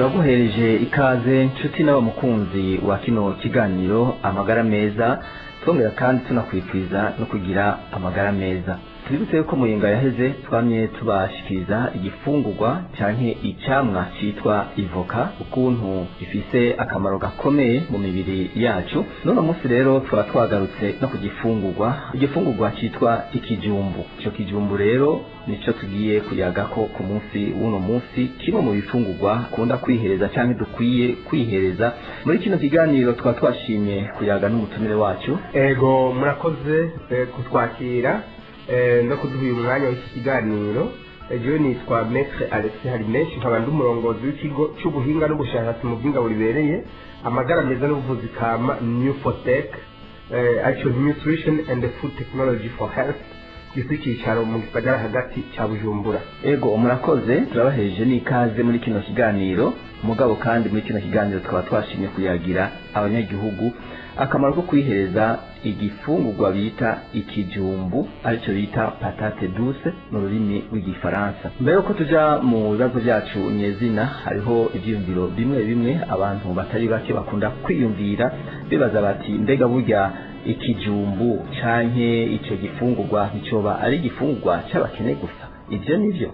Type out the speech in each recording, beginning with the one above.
Turaguhereje ikaze nshuti nawe mukunzi wa kino kiganiro Amagara Meza, twongera kandi tunakwifuriza no kugira amagara meza. Tubibutse yuko muyinga yaheze twamye tubashikiriza igifungurwa canke icamwa citwa ivoka, ukuntu gifise akamaro gakomeye mu mibiri yacu. None munsi rero twaba twagarutse no ku gifungurwa, igifungurwa citwa ikijumbu. Ico kijumbu rero nico tugiye kuyagako ku munsi w'uno munsi, kimwe mu bifungurwa kunda kwihereza canke dukwiye kwihereza. Muri kino kiganiro twaba twashimye kuyaga n'umutumire wacu. Ego, murakoze kutwakira no kuduha uyu mwanya w'iki kiganiro. Jewe nitwa Maître Alexis Harimenshi, nkaba ndi umurongozi w'ikigo c'ubuhinga n'ubushakashatsi mu bw'ingabo ribereye amagara meza n'ubuvuzi kama, New Fotech, aricyo Nutrition and Food Technology for Health, gifite icyicaro mu gisagara hagati cya Bujumbura. Ego, murakoze, turabahereje n'ikaze muri kino kiganiro. Mugabo kandi muri kino kiganiro tukaba twashimye kuyagira abanyagihugu akamaro ko kwihereza igifungurwa bita ikijumbu, aricyo bita patate douce mu rurimi rw'Igifaransa. Mbere yuko tuja mu bibazo byacu nyezina, hariho ivyiyumviro bimwe bimwe abantu batari bake bakunda kwiyumvira, bibaza bati: mbega burya ikijumbu canke ico gifungurwa nticoba ari igifungurwa c'abakene gusa? Ivyo nivyo?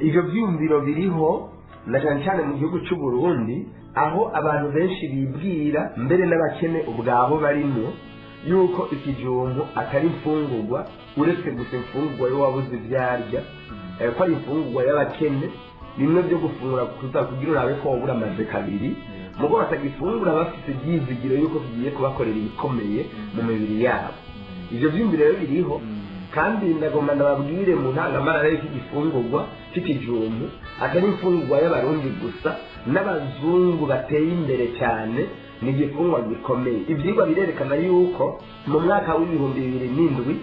Ivyo vyiyumviro biriho, na cyane cyane mu gihugu cy'u Burundi, aho abantu benshi bibwira, mbere n'abakene ubwabo barimo, yuko ikijumbu atari imfungurwa, uretse gusa imfungurwa yo wabuze ivyarya, ko ari imfungurwa y'abakene, bimwe byo gufungura kuza kugira urabe ko wabura amaze kabiri, mugo batagifungura bafite ibyizigiro yuko kigiye kubakorera ibikomeye mu mibiri yabo. Ivyo vyiyumviro rero biriho, kandi ndagomba ndababwire mu ntangamarara y'uko igifungurwa cy'ikijumbu atari imfungurwa y'Abarundi gusa, n'abazungu bateye imbere cyane ni igifungurwa gikomeye. Ivyigwa birerekana yuko mu mwaka wa 2007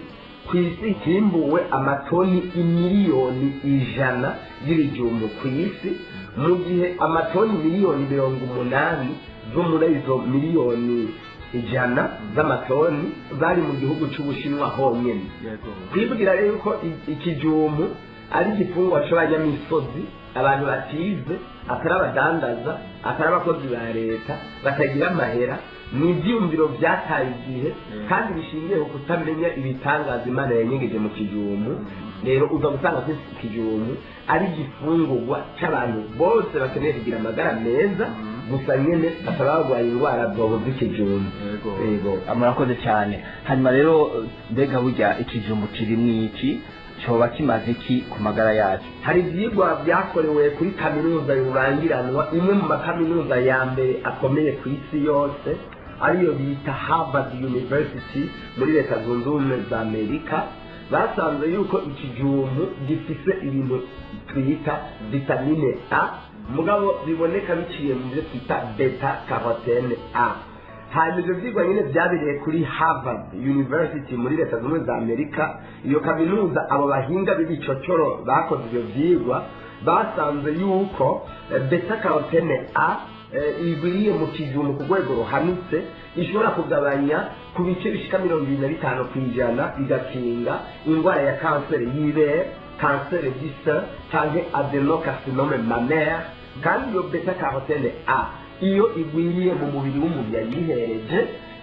ku isi himbuwe amatoni 100 miliyoni y'ibijumbu ku isi, mu gihe amatoni 80 miliyoni zo muri izo 100 miliyoni z'amatoni bari mu gihugu c'Ubushinwa honyene. Kwibwira rero yuko ikijumbu ari igifungwa c'abanyamisozi, abantu batize, atari abadandaza, atari abakozi ba leta, batagira amahera, ni ivyiyumviro vyataye igihe kandi bishingiye ku kutamenya ibitangaza Imana yanyegeje mu kijumbu. Rero uza gusanga ko ikijumbu ari igifungurwa c'abantu bose bakeneye kugira amagara meza, gusa nyene bakaba barwaye indwara zobuza ikijumbu. Yego. Murakoze cyane. Hanyuma rero, mbega burya ikijumbu kirimwo iki? Coba kimaze iki ku magara yacu? Hari ivyigwa vyakorewe kuri kaminuza rurangiranwa, imwe mu makaminuza ya mbere akomeye ku isi yose, ariyo bita Harvard University muri Leta Zunze Ubumwe za Amerika. Basanze yuko ikijumbu gifise ibintu twita vitamine A, mugabo biboneka biciye mu byo twita bêta carotène A. Hanyuma ivyo vyigwa nyene vyabereye kuri Harvard University muri Leta Zunze Ubumwe za Amerika. Iyo kaminuza, abo bahinga b'ibicocoro bakoze ivyo vyigwa, basanze yuko bêta carotène A igwiriye mu kijumbu ku rwego ruhanitse, ishobora kugabanya ku bice bishika 25%, igakinga indwara ya kanseri y'ibere, cancer du sein canke adénocarcinome mammaire. Kandi iyo bêta carotène A, iyo igwiriye mu mubiri w'umuntu yayihereje,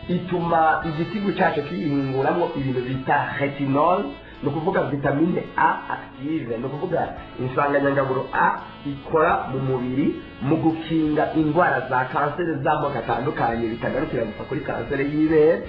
ituma igitigu cyacu kiyihinguramo ibintu bita rétinol, ni ukuvuga vitamine A active, ni ukuvuga insanganyangaburo A ikora mu mubiri mu gukinga indwara za kanseri z'amoko atandukanye, bitagarukira gusa kuri kanseri y'ibere,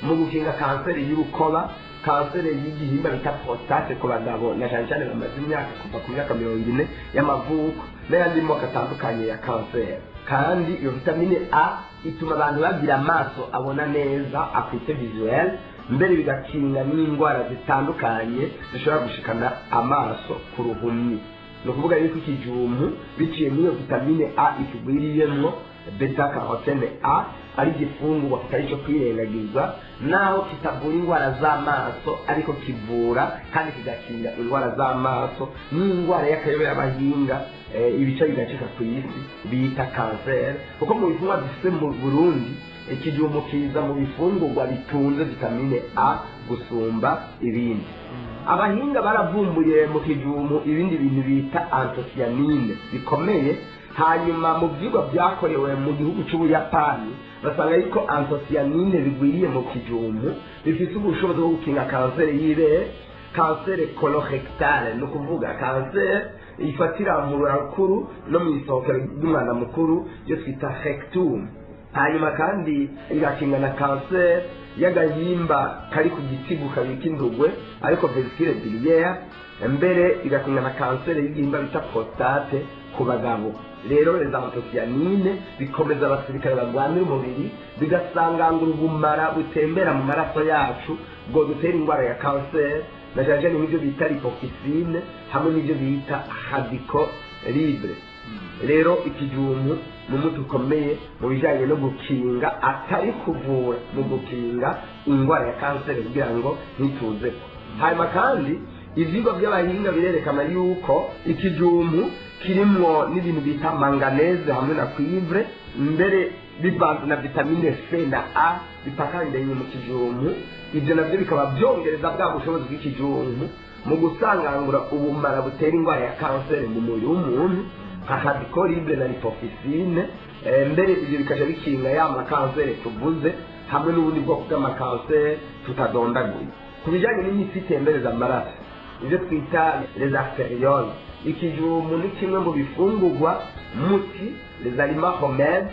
mu gukinga kanseri y'urukoba, kanseri y'igihimba bita prostate ku bagabo, na cyane cyane bamaze imyaka kuva ku myaka 40 y'amavuko, n'ayandi moko atandukanye ya kanseri. Kandi iyo vitamine A ituma abantu bagira amaso abona neza, acuité visuelle, mbere bigakinga n'indwara zitandukanye zishobora gushikana amaso ku ruhumyi. Ni ukuvuga yuko ikijumbu, biciye muri iyo vitamine A ikigwiriyemwo, bêta carotène A, ari igifungurwa kitari cyo kwirengagiza. Naho kitavura indwara z'amaso, ariko kivura kandi kigakinga indwara z'amaso n'indwara y'akayobera y'abahinga, ibice bigacika ku isi bita kanseri, kuko mu bifungurwa dufite mu Burundi, ikijumbu kiza mu bifungurwa bitunze vitamine A gusumba ibindi. Abahinga baravumbuye mu kijumbu ibindi bintu bita anthocyanine bikomeye. Hanyuma mu byigwa byakorewe mu gihugu cy'Ubuyapani basanga yuko anthocyanine bigwiriye mu kijumbu bifite ubushobozi bwo gukinga kanseri y'ibere, kanseri colorectale, ni ukuvuga kanseri ifatira mu rukuru no mu isohokero ry'umwana mukuru, iyo twita rectum. Hanyuma kandi igakinga na kanseri y'agahimba kari ku gitigu kabika indugwe, ariko vésicule biliaire. Mbere igakinga na kanseri y'igihimba bita prostate ku bagabo. Rero les anthocyanine bikomeza abasirikare barwanira umubiri, bigasangangura ubumara butembera mu maraso yacu bwo dutera indwara ya kanseri, na cyane cyane n'ibyo bita lipofuscine hamwe n'ibyo bita radicaux libres. Rero ikijumbu ni umuti ukomeye mu bijyanye no gukinga, atari kuvura, mu gukinga indwara ya kanseri kugira ngo ntituzeko. Hanyuma kandi ivyigwa by'abahinga birerekana yuko ikijumbu kirimwo n'ibintu bita manganèse hamwe na cuivre, mbere bivanze na vitamine C na A bipakanganye mu kijumbu. Ibyo nabyo bikaba byongereza bwa bushobozi bw'ikijumbu mu gusangangura ubumara butera indwara ya kanseri mu mubiri w'umuntu, nka radicaux libres na lipofuscine. Mbere ibyo bikaja bikinga ya makanseri tuvuze hamwe n'ubundi bwoko bw'amakanseri tutadondaguye. Ku bijyanye n'imitsi itembereza amaraso, ibyo twita les artérioles, ikijumbu ni kimwe mu bifungurwa muti, les aliments remèdes,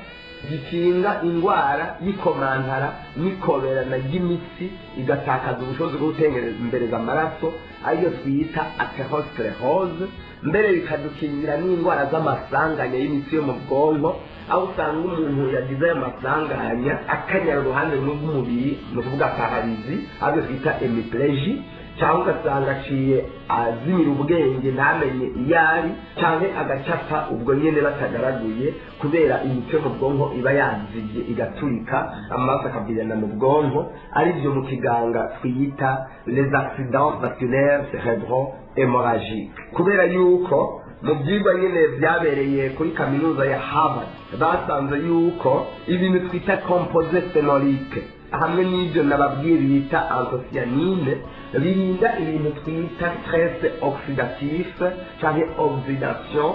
gikinga indwara y'ikomantara n'ikoberana ry'imitsi igatakaza ubushobozi bwo gutembereza amaraso, ariyo twita athérosclérose. Mbere bikadukingira n'indwara z'amasanganya y'imitsi yo mu bwonko, aho usanga umuntu yagize ayo masanganya akanyara uruhande rumwe rw'umubiri, ni ukuvuga paralysie, aribyo twita hémiplégie, cyangwa ugasanga aciye azimira ubwenge, ntamenye iyo ari, cyangwa agacapa ubwo nyine batagaraguye, kubera imitsi yo mu bwonko iba yazibye igaturika, amaraso akavirana mu bwonko, aribyo mu kiganga twita les accidents vasculaires cérébraux hémorragiques. Kubera yuko mu byigwa nyine byabereye kuri kaminuza ya Harvard basanze yuko ibintu twita composés phénoliques hamwe n'ibyo nababwiye bita anthocyanine birinda ibintu twita stress oxydatif cyangwa oxydation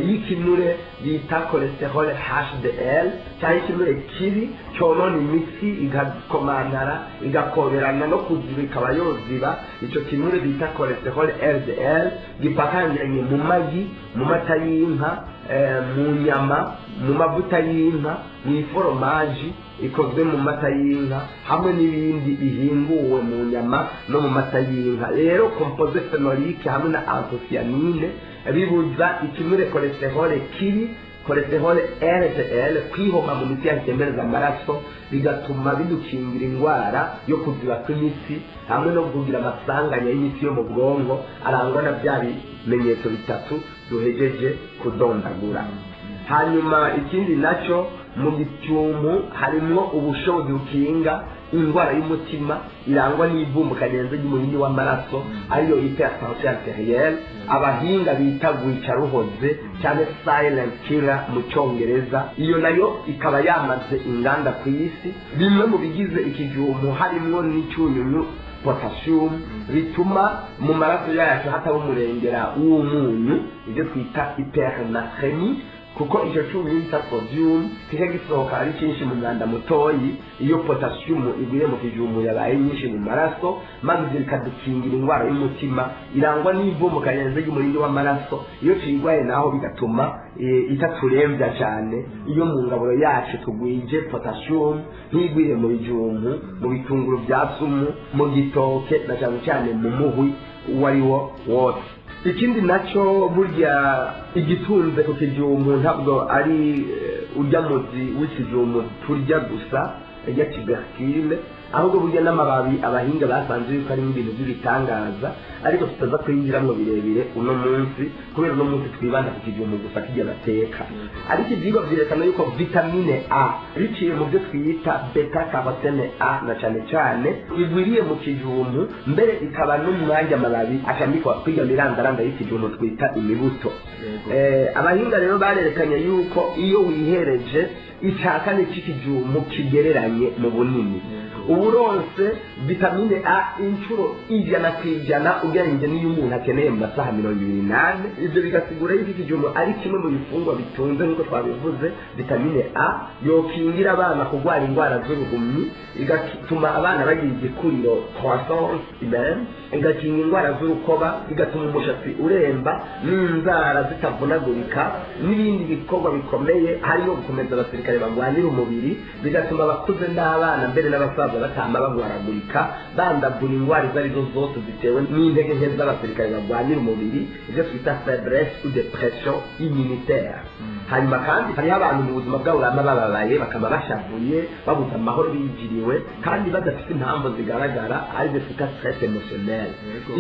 y'ikinure bita cholestérol HDL, cyangwa ikinure kibi cyonona imitsi igakomantara, igakoberana, no kuziba ikaba yoziba. Icyo kinure bita cholestérol LDL gipakangiranye mu magi, mu mata y'inka, mu nyama, mu mavuta y'inka, mu iforomaji ikozwe mu mata y'inka, hamwe n'ibindi bihinguwe mu nyama no mu mata y'inka. Rero composés phénoliques hamwe na anthocyanine bibuza ikinure cholestérol kibi, cholestérol LDL, kwihoma mu mitsi yatembereza amaraso, bigatuma bidukingira indwara yo kuziba kw'imitsi hamwe no kugira amasanganya y'imitsi yo mu bwonko arangwa na bya bimenyetso bitatu duhejeje kudondagura. Hanyuma ikindi nacyo, mu gicumbu harimwo ubushobozi bukinga indwara y'umutima irangwa n'ivumbuka rirenze ry'umurindi w'amaraso, ariyo hypertension artérielle, abahinga bita gwica ruhoze cyangwa silent killer mu Cyongereza. Iyo nayo ikaba yamaze inganda ku isi. Bimwe mu bigize ikijumbu harimwo n'icyunyunyu potassium, bituma mu maraso yacu hataba umurengera w'umunyu, ibyo twita hypernatrémie, kuko icyo cyunyunyu bita sodium kijya gisohoka ari cyinshi mu mwanda mutoyi iyo potassium iguye mu kijumbu yabaye nyinshi mu maraso, maze ibyo bikadukingira indwara y'umutima irangwa n'ivumbuka rirenze ry'umurindi w'amaraso. Iyo tuyirwaye naho bigatuma itaturembya cyane iyo mu ngaburo yacu tugwije potassium, ntigwire mu bijumbu, mu bitunguru bya sumu, mu gitoke, na cyane cyane mu muhwi uwo ari wo wose. Ikindi nacyo, burya igitunze ku kijumbu ntabwo ari urya muzi w'ikijumbu turya gusa, rya tubercule, ahubwo burya n'amababi abahinga basanze yuko harimo ibintu by'ibitangaza, ariko tutaza kwinjiramo birebire uno munsi, kubera uno munsi twibanda ku kijumbu gusa kijya bateka. Ariko ibyigwa byerekana yuko vitamine A biciye mu byo twita bêta carotène A na cyane cyane igwiriye mu kijumbu, mbere ikaba n'umwanya amababi ashamikwa kwiga mirandaranda y'ikijumbu twita imibuto. Abahinga rero barerekanye yuko iyo wihereje Icya kane cy'ikijumbu kigereranye mu bunini, uburonse vitamine A inshuro 100% ugereranyije n'iyo umuntu akeneye mu masaha 24. Ibyo bigasigura yuko ikijumbu ari kimwe mu bifungwa bitunze, nk'uko twabivuze, vitamine A yokingira abana kurwara indwara z'uruhumyi, igatuma abana bagira igikuriro, croissance humaine, igakinga indwara z'urukoba, igatuma umushatsi uremba n'inzara zitavunagurika, n'ibindi bikorwa bikomeye harimo gukomeza abasirikare barwanira umubiri, bigatuma abakuze n'abana mbere n'abasaza batama bagwaragurika, bandavura indwara izo arizo zose zitewe n'intege nke z'abasirikare barwanira umubiri, ibyo twita faiblesse ou dépression immunitaire. Hanyuma kandi hariho abantu mu buzima bwabo bama bababaye, bakaba bashavuye, babuze amahoro, bijiriwe kandi badafite impamvu zigaragara, aribyo twita stress émotionnel.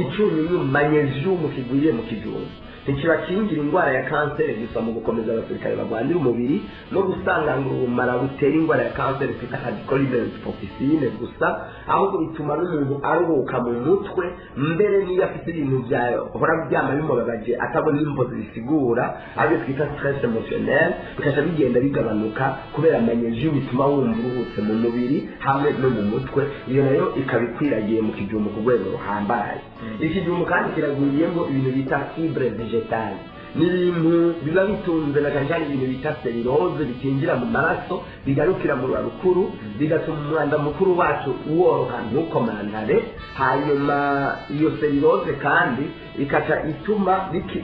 Icyunyunyu magnésium kigwiriye mu kijumbu ntikibakingira indwara ya kanseri gusa mu gukomeza abasirikare barwanira umubiri no gusangangura ubumara butera indwara ya kanseri twita radicalisine gusa, ahubwo bituma n'umuntu aruhuka mu mutwe, mbere n'iyo afite ibintu byahora byama bimubabaje atabona imvo zibisigura, aribyo twita stress émotionnel, bikaca bigenda bigabanuka kubera magnésium bituma wumva uruhutse mu mubiri hamwe no mu mutwe. Iyo nayo ikaba ikwiragiye mu kijumbu ku rwego ruhambaye. Ikijumbu kandi kiragwiriyemo ibintu bita fibre végétale, ni ibintu biba bitunze na cyane cyane ibintu bita cellulose, bitinjira mu maraso, bigarukira mu rukuru, bigatuma umwanda mukuru wacu woroha, ntukomantare. Hanyuma iyo cellulose kandi ikaca ituma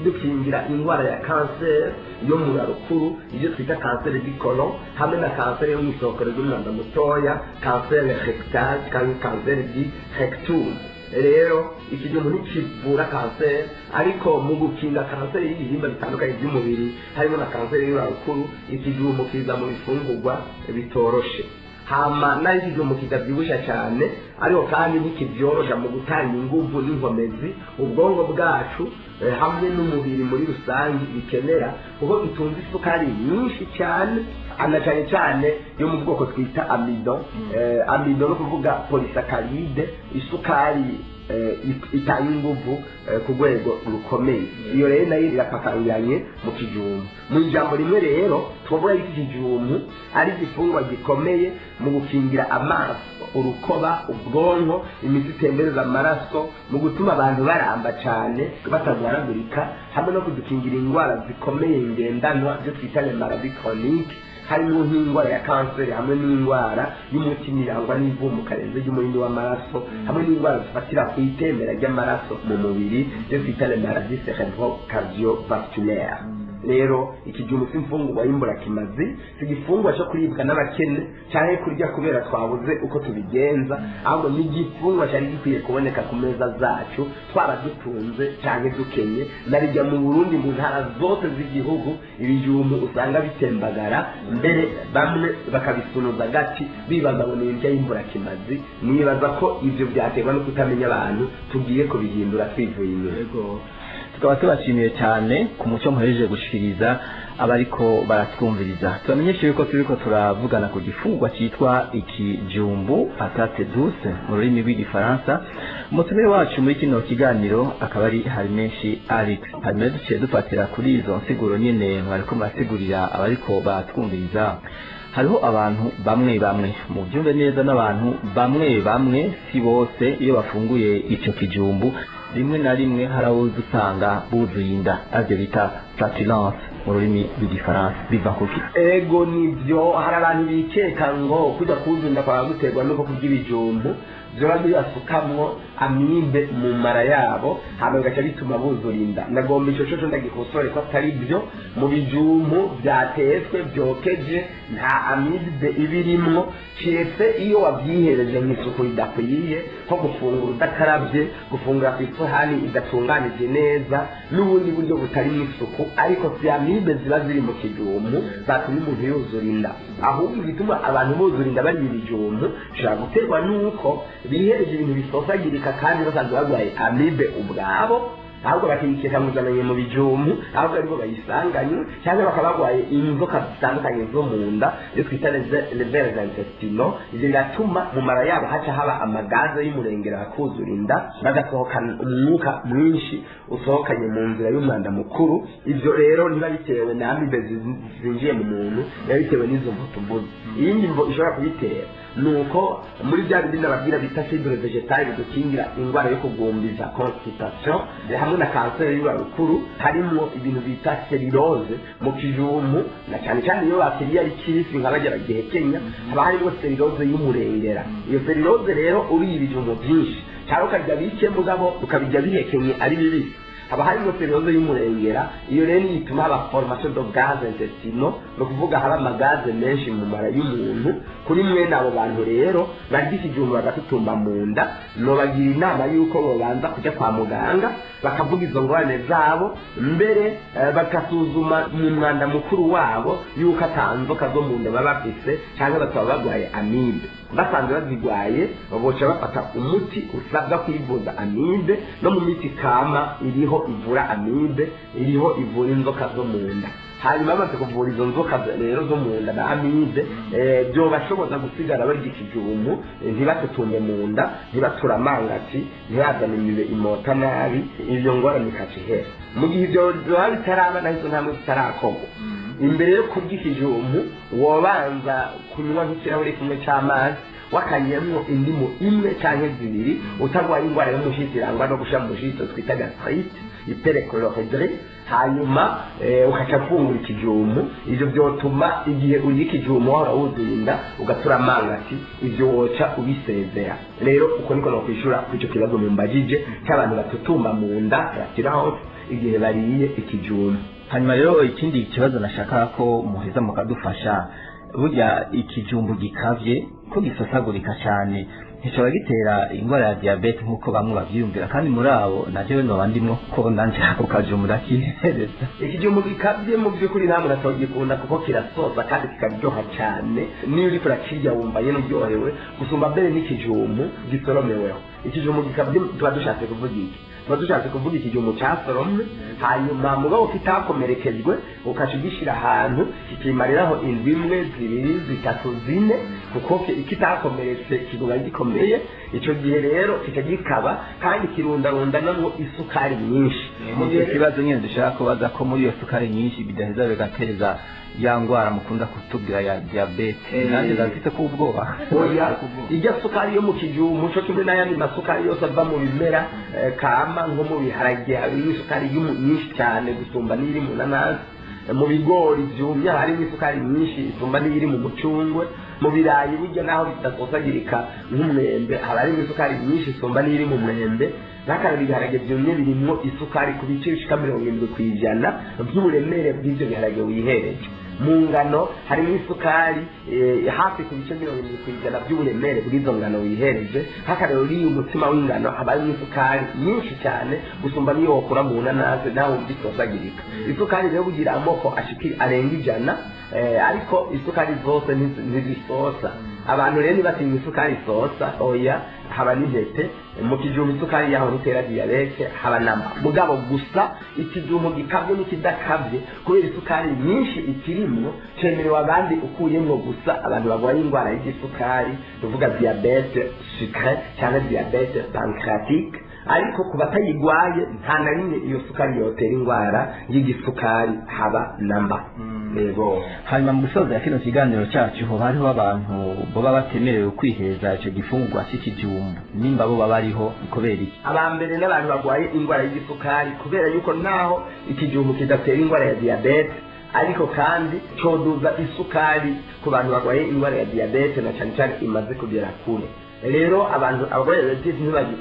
dukingira indwara ya kanseri yo mu rukuru, ibyo twita kanseri du côlon, hamwe na kanseri yo mu isokoro ry'umwanda mutoya, kanseri rectale cyangwa kanseri du rectum. Rero ikijumbu ntikivura kanseri, ariko mu gukinga kanseri y'ibihimba bitandukanye by'umubiri, harimo na kanseri y'urarukuru, ikijumbu kiza mu bifungurwa bitoroshe. Hama nayo ikijumbu kitabyibusha cyane, ariko kandi ntikibyorosha mu gutanga inguvu n'inkomezi ubwonko bwacu hamwe n'umubiri muri rusange bikenera, kuko gitunze isukari nyinshi cyane, ana cyane cyane yo mu bwoko twita amidon. Amidon no kuvuga polysaccharide, isukari itanga inguvu ku rwego rukomeye. Iyo rero nayo irapakanganye mu kijumbu. Mu ijambo rimwe rero, twavuga yuko ikijumbu ari igifungwa gikomeye mu gukingira amaso, urukoba, ubwonko, imitsi itembereza amaraso, mu gutuma abantu baramba cyane batagwaragurika, hamwe no kudukingira indwara zikomeye ngendanwa, ibyo twita les maladies chroniques, harimo nk'indwara ya kanseri hamwe n'indwara y'umutima irangwa n'ivumbuka rirenze ry'umurindi w'amaraso, hamwe n'indwara zifatira ku itembera ry'amaraso mu mubiri, ibyo twita les maladies cérébro cardiovasculaires. Rero ikijumbu si imfungurwa y'imburakimazi, si igifungwa cyo kuribwa n'abakene cyangwa kurya kubera twabuze uko tubigenza, ahubwo ni igifungwa cyari gikwiye kuboneka ku meza zacu, twaba dutunze cyangwa dukenye. Narijya mu Burundi, mu ntara zose z'igihugu, ibijumbu usanga bitembagara, mbere bamwe bakabisunuza agati bibaza ngo ni indya y'imburakimazi. Nibaza ko ibyo byaterwa no kutamenya abantu. Tugiye kubihindura twivuye inyuma. Yego, tukaba tubashimiye cyane ku muco muhejeje gushikiriza abariko baratwumviriza. Tubamenyeshe yuko turiko turavugana ku gifungwa cyitwa ikijumbu, patate douce mu rurimi rw'igifaransa. Umutumire wacu muri kino kiganiro akaba ari Harimenshi Alex. Hanyuma duciye dufatira kuri izo nsiguro nyene mwariko murasigurira abariko baratwumviriza, hariho abantu bamwe bamwe, mu byumve neza, n'abantu bamwe bamwe, si bose, iyo bafunguye ico kijumbu, rimwe na rimwe hari abo usanga buzuye inda, aribyo bita flatulence mu rurimi rw'igifaransa. Biva kuki? Ego, nibyo, hari abantu bikeka ngo kujya kuzuza inda kwaba guterwa nuko kurya ibijumbu vyoba bibasukamwo amibe mu mara yabo, hama bigaca bituma buzura inda. Ndagomba ico coco ndagikosore ko atari byo. Mu bijumbu vyatetswe vyokeje nta amibe iba irimwo, kiretse iyo wavyihereje mw'isuku ridakwiye, nko gufungura udakaravye, gufungura ku isahani idatunganije neza, n'ubundi buryo butarimwo isuku. Ariko si amibe ziba ziri mu kijumbu zatuma umuntu yuzura inda. Ahubwo igituma abantu buzura inda barya ibijumbu bishobora guterwa n'uko bihereje ibintu bisosagirika kandi basanzwe barwaye amibe ubwabo. Ahubwo bakiyikeka ngo izananye mu bijumbu, ahubwo aribo bayisanganywe, cyangwa bakaba barwaye inzoka zitandukanye zo mu nda, iyo twita les vers intestinaux. Ivyo biratuma mu mara yabo haca haba amagaze y'umurengera, akuzura inda, bagasohokana umwuka mwinshi usohokanye mu nzira y'umwanda mukuru. Ivyo rero ntiba bitewe na amibe zinjiye mu muntu, biba bitewe n'izo mvo tuvuze. Iyindi mvo ishobora kubitera nuko muri bya bindi nababwira bita fibre végétale bidukingira indwara yo kugumbiza, constipation, hamwe na kanseri y'urura rukuru, harimo ibintu bita cellulose mu kijumbu, na cyane cyane iyo bakiriye ari kibisi nka barya bagihekenya, haba harimo cellulose y'umurengera. Iyo cellulose rero, uriye ibijumbu byinshi cyangwa ukarya bike mugabo ukabirya bihekenye ari bibisi, haba harimo cellulose y'umurengera. Iyo rero niyo ituma haba formation de gaz intestinaux, ni ukuvuga haba amagaze menshi mu mara y'umuntu. Kuri mwene abo bantu rero barya ikijumbu bagatutumba mu nda, nobagira inama y'uko bobanza kujya kwa muganga, bakavuga izo ngorane zabo mbere, bagasuzuma mu mwanda mukuru wabo y'uko ata nzoka zo mu nda baba bafise cyangwa bakaba barwaye amibe. Basanze bazigwaye, boca bafata umuti usabwa kwivuza amibe. No mu miti kama iriho ivura amibe, iriho ivura inzoka zo mu nda. Hanyuma bamaze kuvura izo nzoka rero zo mu nda na amibe, byobashoboza gusigara barya ikijumbu, ntibatutumbe mu nda, ntibature amangati, ntibazane imibe imota nabi, ibyo ngorane ikaca ihera. Mu gihe ibyo biba bitaraba, naho izo ntambwe zitarakorwa, imbere yo kurya ikijumbu wobanza kunywa nk'ikirahuri kimwe cy'amazi wakanyemwo indimu imwe canke zibiri, utarwaye indwara y'umushitsi irangwa no gusha mu mushitsi twita gastrite, hyperchlorhydrie, hanyuma ukaca fungura ikijumbu. Ivyo vyotuma igihe uriye ikijumbu wahora wuzuye inda ugatura amangati, ivyo woca ubisezera. Rero uko niko nokwishura kw'ico kibazo mumbajije c'abantu batutumba mu nda, flatulence, igihe bariye ikijumbu. Hanyuma rero ikindi kibazo nashaka ko muheza mukadufasha: burya ikijumbu gikavye ko gisosagurika cyane, nticoba gitera indwara ya diyabete nk'uko bamwe bavyiyumvira? Kandi muri abo na jewe noba ndimwo, ko nanje ako kajumbu ndakihereza. Ikijumbu gikavye mu by'ukuri nta muntu atogikunda, kuko kirasoza kandi kikaryoha cyane. Niyo uriko urakirya wumva nyene uryohewe gusumba mbere n'ikijumbu gisoromeweho. Ikijumbu gikavye tuba dushatse kuvuga iki? Tuba dushatse kuvuga ikijumbu casoromwe, hanyuma mugabo kitakomerekejwe, ukaca ugishira ahantu kikimariraho indwi imwe, zibiri, zitatu, zine, kuko kitakomeretse kiguma gikomeye. Ico gihe rero kica gikaba kandi kirundarundanamwo isukari nyinshi. Mu gihe kibazo nyine dushaka kubaza ko muri iyo sukari nyinshi bidaheza bigateza ya ngwara mukunda kutubwira ya diyabete? Nanjye ndafite ko ubwoba. Oya, ijya sukari yo mu kijumbu co kimwe n'ayandi masukari yose ava mu bimera kama, nko mu biharage harimo isukari nyinshi cyane gusumba n'iri mu nanasi, mu bigori vyumye harimo isukari nyinshi isumba n'iri mu mucungwe, mu birayi burya naho bidasosagirika nk'umwembe haba harimo isukari nyinshi isumba n'iri mu mwembe. N'akararo, ibiharage vyumye birimwo isukari ku bice bishika 70% vy'uburemere bw'ivyo biharage wihereje. Mu ngano harimo isukari hafi ku bice 70% by'uburemere bw'izo ngano wihereje. Nk'akarero, uriye umutsima w'ingano haba harimo isukari nyinshi cyane gusumba n'iyo wokura mu nanasi nawe wumva isosagirika. Isukari rero bugira amoko ashiki arenga 100, ariko isukari zose ntizisosa. Abantu rero ntibatinya isukari isosa, oya, haba n'intete. Mu kijumbu isukari yaho ntitera diyabete haba namba. Mugabo gusa ikijumbu gikavye n'ikidakavye, kubera isukari nyinshi ikirimwo, cemerewe abandi ukuyemwo gusa abantu barwaye indwara y'igisukari, tuvuga diabète sucré cyangwa diabète pancréatique. Ariko ku batayigwaye nta na rimwe iyo sukari yotera indwara y'igisukari haba namba. Yego. Hanyuma mu gusoza kino kiganiro cyacu, hoba hariho abantu boba batemerewe kwiheza ico gifungurwa c'ikijumbu? Nimba bo baba bariho, ni kubera iki? Aba mbere n'abantu barwaye indwara y'igisukari, kubera yuko naho ikijumbu kidatera indwara ya diyabete, ariko kandi coduza isukari ku bantu barwaye indwara ya diyabete, na cyane cyane imaze kugera kure. Rero abantu abarwaye diyabete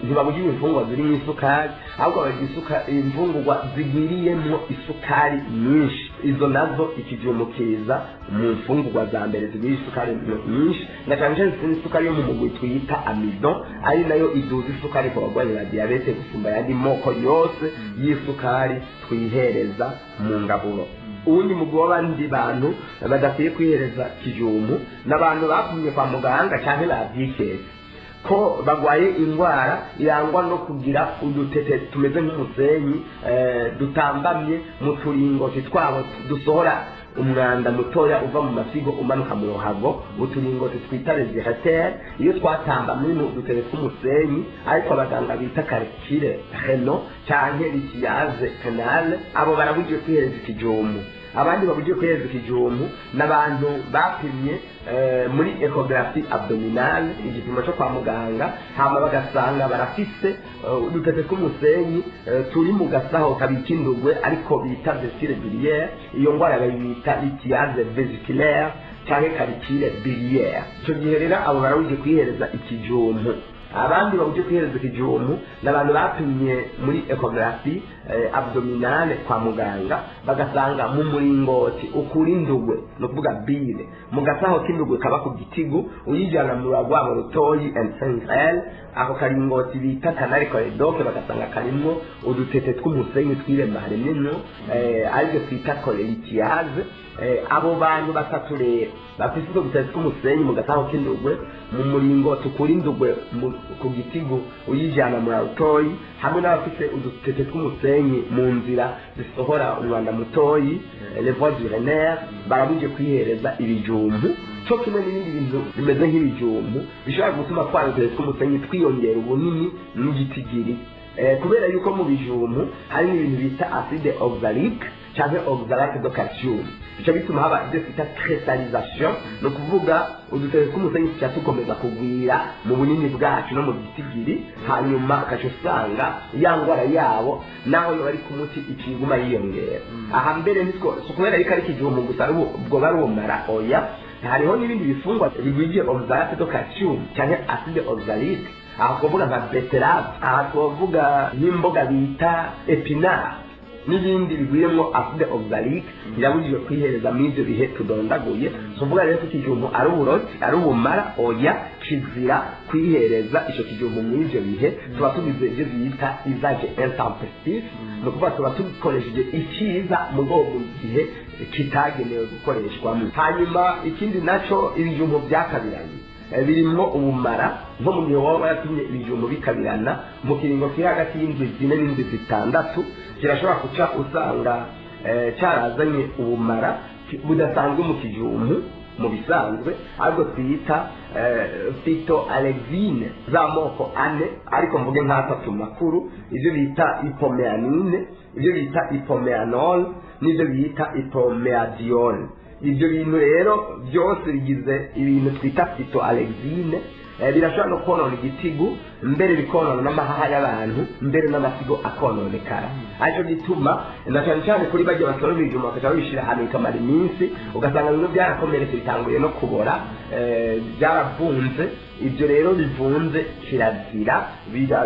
ntibabujijwe imfungurwa zirimo isukari, ahubwo barya imfungurwa zigwiriyemwo isukari nyinshi. Izo nazo ikijumbu kiza mu mfungurwa za mbere zigwiriye isukari nyinshi, na cyane cyane isukari yo mu mugwi twita amidon, ari nayo iduza isukari ku barwayi ba diyabete gusumba ayandi moko yose y'isukari twihereza mu ngaburo. Uwundi mugwi w'abandi bantu badakwiye kwihereza kijumbu n'abantu bapimye kwa muganga canke bavyiketse. ko bagwaye indwara irangwa no kugira udutete tumeze nk'umusenyi, dutambamye mu turingoti twabo dusohora umwanda mutoya uva mu mafyigo umanuka mu ruhago, uturingoti twita les uretères. Iyo twatambamye mu dutete tw'umusenyi, ariko abaganga bita calculs rénaux canke lithiase rénale, abo barabujijwe kwihereza ikijumbu. Abandi babujijwe kwihereza ikijumbu n'abantu bapimye muri échographie abdominale, igipimo cyo kwa muganga, hama bagasanga barafise udutete tw'umusenyi turi mu gasaho kabika indugwe, ariko bita vésicule biliaire. Iyo ndwara bayita lithiase vésiculaire canke calcul biliaire. Ico gihe rero abo barabujijwe kwihereza ikijumbu. Abandi babujijwe kwihereza ikijumbu ni abantu bapimye muri échographie abdominale kwa muganga, bagasanga mu muringoti ukura indugwe, ni ukuvuga bile, mu gasaho k'indugwe kaba ku gitigu uyijana mu rwabo rutoyi intestin, ako karingoti bita canal cholédoque, bagasanga karimwo udutete tw'umusenyi twiremaremyemwo, aribyo twita cholélithiase. Abo bantu batatu rero bafise utwo dutete tw'umusenyi mu gasaho k'indugwe, mu muringoti ukura indugwe ku gitigu uyijana mu rutoyi, hamwe n'abafise udutete tw'umusenyi mu nzira zisohora umwanda mutoyi, les voies urinaires, barabuje kwihereza ibijumbu co kimwe n'ibindi bintu bimeze nk'ibijumbu bishobora gutuma twa dutete tw'umusenyi twiyongera ubunini n'igitigiri. Kubera yuko mu bijumbu harimo ibintu bita acide oxalique canke oxalate de calcium, bica bituma haba ibyo twita cristallisation, ni ukuvuga udutete tw'umusenyi tuca tukomeza kugwira mu bunini bwacu no mu gitigiri, hanyuma ugaca usanga ya ngwara yabo, naho yoba ari ku muti, ikiguma yiyongera. Aha mbere nitwo si ukubera yuko ari ikijumbu gusa ubwo bari ubumara, oya, hariho n'ibindi bifungwa bigwije oxalate de calcium canke acide oxalique. Aha twavuga nka betterave, aha twavuga nk'imboga bita épinard n'ibindi bigwiyemo acide oxalique, birabujijwe kwihereza muri ibyo bihe tudondaguye. Tuvuga rero ko ikijumbu ari uburozi, ari ubumara, oya, kizira kwihereza ico kijumbu muri ibyo bihe. Tuba tugize ibyo bita usage intempestif, ni ukuvuga tuba dukoresheje icyiza mu bwoko mu gihe kitagenewe gukoreshwamo. Hanyuma ikindi naco, ibijumbu byakabiranye birimwo ubumara. Nko mu gihe waba waratumye ibijumbu bikabirana mu kiringo kiri hagati y'indwi 4 n'indwi 6, kirashobora kuca usanga cyarazanye ubumara budasanzwe mu kijumbu mu bisanzwe, ahubwo twita phytoalexine z'amoko ane, ariko mvuge nk'atatu makuru: ibyo bita ipoméanine, ibyo bita ipoméanol n'ibyo bita ipoméadiol. Ibyo bintu rero byose bigize ibintu twita phytoalexine. Birashobora no konona igitigu, mbere bikonona n'amahaha y'abantu, mbere n'amasigo akononekara. Aricyo gituma na cyane cyane kuri bajya basoroma ibijumba bakaca babishyira ahantu bikamara iminsi, ugasanga bimwe byarakomeretse, bitanguye no kubora, byaravunze. Ibyo rero bivunze kirazira,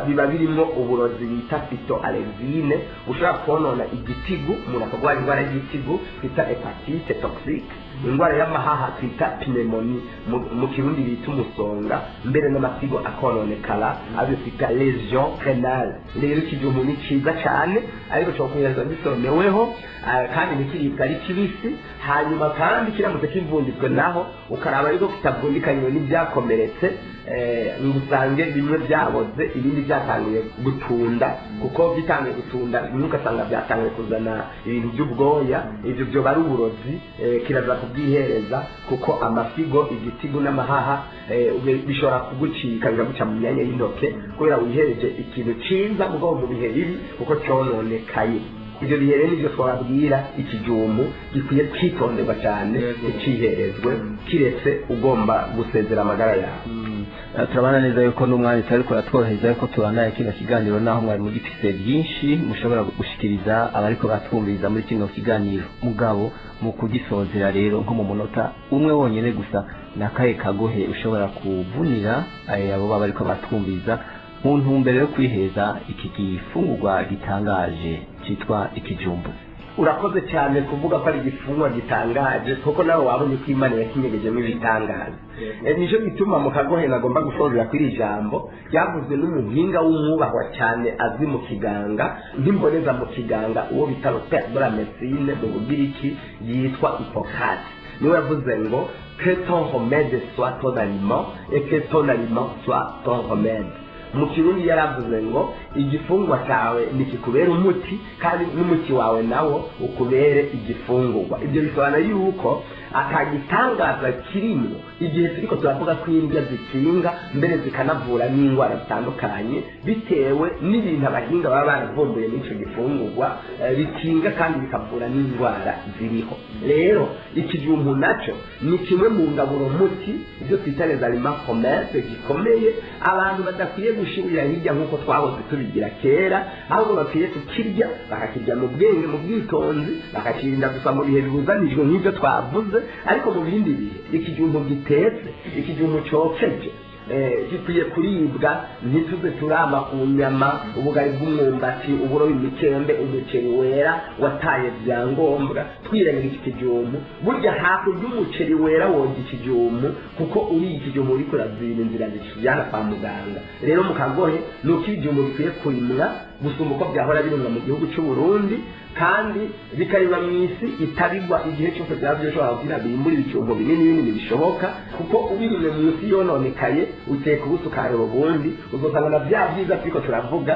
biba birimo uburozi bita phytoalexine bushobora konona igitigu, umuntu akarwara indwara y'igitigu twita hépatite toxique, indwara y'amahaha twita pneumonie, mu Kirundi bita umusonga, mbere n'amasigo akononekara, abyo twita lésion rénale. Rero ikijumbu ni cyiza cyane, ariko cyo kuhereza gisoromeweho, kandi ntikiribwa ari kibisi. Hanyuma kandi kiramutse kivunditswe naho, ukaraba yuko kitavundikanywe n'ibyakomeretse, ngo usange bimwe byaboze ibindi byatangiye gutunda, kuko bitangiye gutunda bimwe ugasanga byatangiye kuzana ibintu by'ubwoya, ibyo byoba ari uburozi. Kiraza kubwihereza kuko amasigo, igitigu n'amahaha bishobora kugucika, bikaguca mu myanya y'intoke kubera wihereje ikintu ciza mugabo mu bihe bibi, kuko cononekaye. Ibyo bihe rero nibyo twababwira, ikijumbu gikwiye kwitonderwa cyane, ikiherezwe kiretse ugomba gusezera amagara yawe. Turabona neza yuko n'umwanditsi ariko aratworohereza yuko tubandanya kino kiganiro, naho mwari mugifise byinshi mushobora gushikiriza abariko batwumviriza muri kino kiganiro. Mugabo mu kugisozera rero, nko mu munota umwe wonyene gusa, nakahe kagohe ushobora kuvunira abo baba bariko batwumviriza mu ntumbero yo kwiheza iki gifungurwa gitangaje cyitwa ikijumbu? Urakoze cyane kuvuga ko ari igifungwa gitangaje, kuko nawe wabonye ko Imana yakinyegejemo ibitangaza. Nicyo gituma mu kagohe nagomba gusorera kuri iri jambo ryavuzwe n'umuhinga w'umwubahwa cyane azwi mu kiganga nk'imboneza mu kiganga, uwo bita le père de la médecine mu Bugiriki, yitwa Hippocrate. Niwe yavuze ngo: "Que ton remède soit ton aliment et que ton aliment soit ton remède." Mu Kirundi yaravuze ngo: "Igifungwa cyawe nikikubera umuti, kandi n'umuti wawe nawo ukubere igifungurwa." Ibyo bisobanura yuko atagitangaza kirimo igihe turiko turavuga ko indya zikinga, mbere zikanavura n'indwara zitandukanye, bitewe n'ibintu abahinga baba baravumbuye muri ico gifungurwa, bikinga kandi bikavura n'indwara ziriho. Rero ikijumbu naco ni kimwe mu ngaburo muti, ibyo twita les aliments commerce, gikomeye abantu badakwiye gushirira hirya nk'uko twahoze tubigira kera, ahubwo bakwiye kukirya, bakakirya mu bwenge, mu bwitonzi, bakakirinda gusa mu bihe bibuzanijwe nk'ibyo twavuze. Ariko mu bindi bihe, ikijumbu gitetse, ikijumbu cokeje, gikwiye kuribwa. Ntituze turama ku nyama, ubugari bw'umwumbati, uburo, imikembe, umuceri wera wataye byangombwa, twirenga iki kijumbu. Burya hakurya umuceri wera wonga ikijumbu, kuko uriye ikijumbu uriko urazira inzira zikijyana kwa muganga. Rero mu kagohe ni uko ibijumbu bikwiye kurimwa gusumba uko byahora birimwa mu gihugu cy'u Burundi, kandi bikarimwa mu isi itabigwa igihe cyose byaba bishobora kugira bimbure ibijumbu binini binini bishoboka, kuko ubirimye mu isi yononekaye, uteka ubusa ukarura ubundi, uzosanga na bya byiza turiko turavuga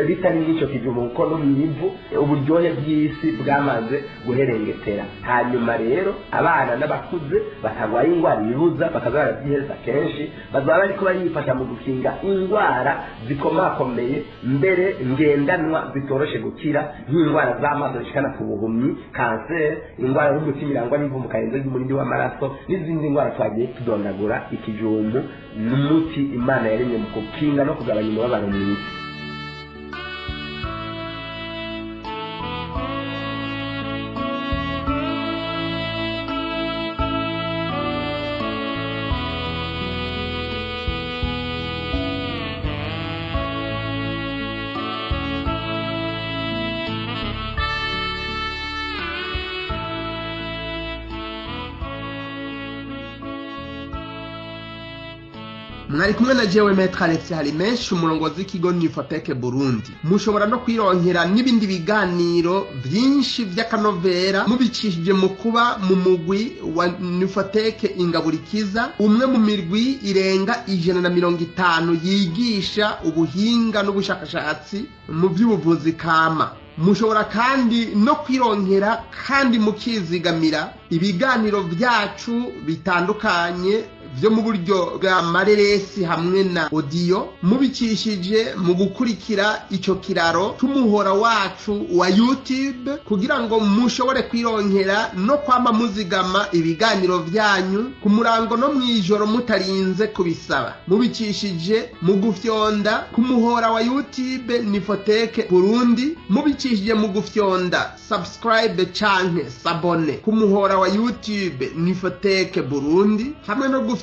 bitari n'icyo kijumbu, kuko no mu ivu uburyohe bw'isi bwamaze guherengetera. Hanyuma rero abana n'abakuze batarwaye indwara ibibuza bakaza barabyihereza kenshi, bazaba bariko barifasha mu gukinga indwara zikomakomeye, mbere ngendanwa zitoroshe gukira, nk'indwara z'amaso zishikana ku buhumyi, kanseri, indwara y'umutima irangwa n'ivumbuka ry'umurindi w'amaraso, n'izindi ndwara twagiye tudondagura. Ikijumbu ni umuti Imana yaremye mu gukinga no kugabanya umubabaro mu isi. Mwari kumwe na jewe Maître Alexis Harimenshi, umurongozi w'ikigo Nifoteke Burundi. Mushobora no kwironkera n'ibindi biganiro vyinshi vy'akanovera mubicishije mu kuba mu mugwi wa Nifoteke Ingaburikiza, umwe mu mirwi irenga 150 yigisha ubuhinga n'ubushakashatsi mu vy'ubuvuzi kama. Mushobora kandi no kwironkera kandi mukizigamira ibiganiro vyacu bitandukanye vyo mu buryo bwa mareresi hamwe na audio, mubicishije mu gukurikira ico kiraro c'umuhora wacu wa YouTube, kugira ngo mushobore kwironkera no kwama muzigama ibiganiro vyanyu ku murango no mw'ijoro mutarinze kubisaba, mubicishije mu gufyonda ku muhora wa YouTube Nifoteke Burundi, mubicishije mu gufyonda subscribe canke s'abonner ku muhora wa YouTube Nifoteke Burundi, hamwe no gufyonda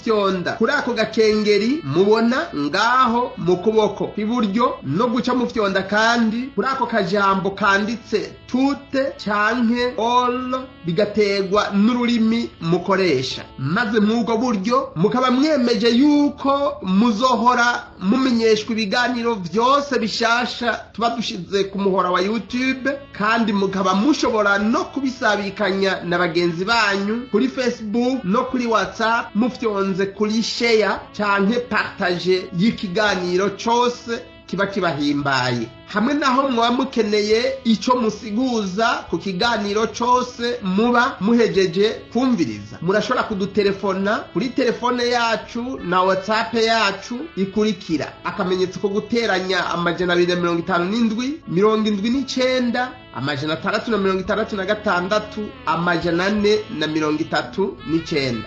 kuri ako gakengeri mubona ngaho mu kuboko kw'iburyo, no guca mufyonda kandi kuri ako kajambo kanditse toutes canke all, bigaterwa n'ururimi mukoresha. Maze mw'ubwo buryo mukaba mwemeje yuko muzohora mumenyeshwa ibiganiro vyose bishasha tuba dushize ku muhora wa YouTube, kandi mukaba mushobora no kubisabikanya na bagenzi banyu kuri Facebook no kuri WhatsApp, mufyonze kuri share canke partage y'ikiganiro cose kiba kibahimbaye. Hamwe naho mwaba mukeneye ico musiguza ku kiganiro cose muba muhejeje kumviriza, murashobora kudutelefona kuri telefone yacu na WhatsApp yacu ikurikira: akamenyetso ko guteranya, 257 79 666 439.